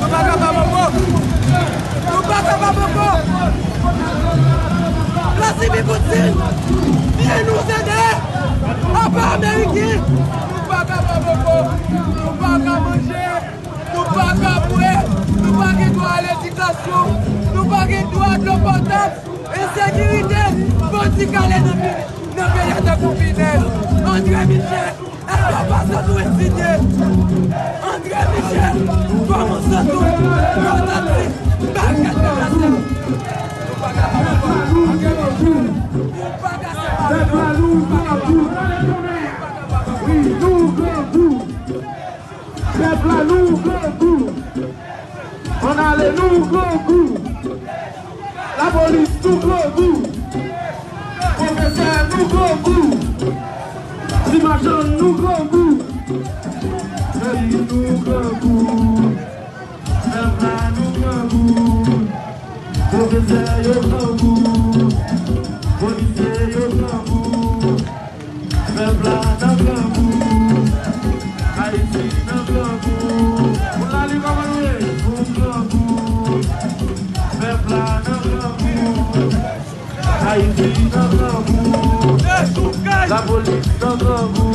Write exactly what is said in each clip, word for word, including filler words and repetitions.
Nou pa kapab ankò! Nou pa kapab ankò! Vladimir Poutine, vini nou ede! Apa Ameriken! Nou pa kapab ankò! Nou pa ka manje! Nou pa ka bwè, nou pa gen dwa a ledikasyon, nou pa gen dwa a dlo potab, ensekirite, bandi k ale nan pi-, nan peyi a tankou pinèz. André Michel, èske w pa santi w endinye? André Michel, kòman w santi w? Yo santi bagay deplase. Nou pa ka, nou pa ka, nou pa ka separe, non. Nou pa ka, nou pa ka. Wi, nou grangou. Pèp la, nou grangou. Ann ale, nou grangou. Lapolis, nou grangou. Pwofesè, nou grangou. Ti machann, nou grangou. Peyi, nou grangou. Pèp la, nou grangou. Pwofesè, yo grangou. Polisye, yo grangou. Pèp la nan grangou, Ayiti nan grangou. Moun la li kòman nou ye? Nou grangou. Pèp la nan grangou, Ayiti nan grangou. Lapolis nan grangou,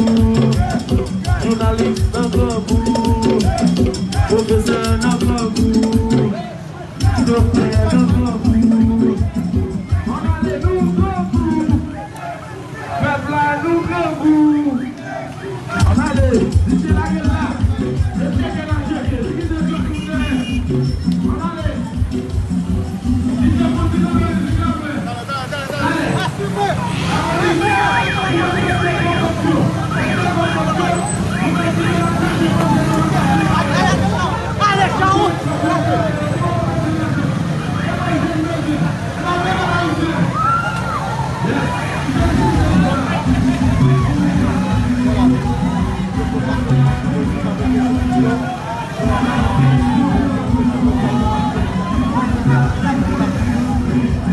jounalis nan grangou, pwofesè nan grangou. Doktè nan grangou. Ann ale, nou grangou. Pèp la, nou grangou. Ann ale, misye lage l la. Mesye ke l ap chèche, li gen de zòt koutè. Ann ale. Misye konn ki jan mizik la fè.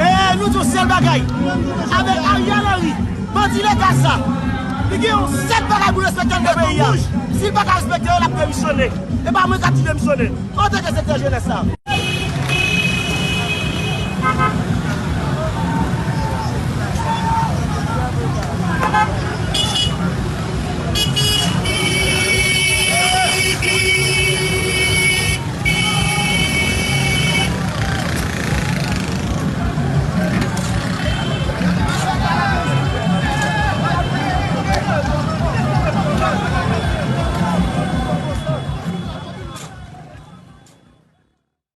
E nou di yon sèl bagay, avèk Ariel Henry, bandi Leta sa, li gen yon sèt bagay pou respekte anndan peyi a. Si l pa ka respekte yo, l ap demisyone. E pa mwen k ap di demisyone. Antanke sektè jenès la.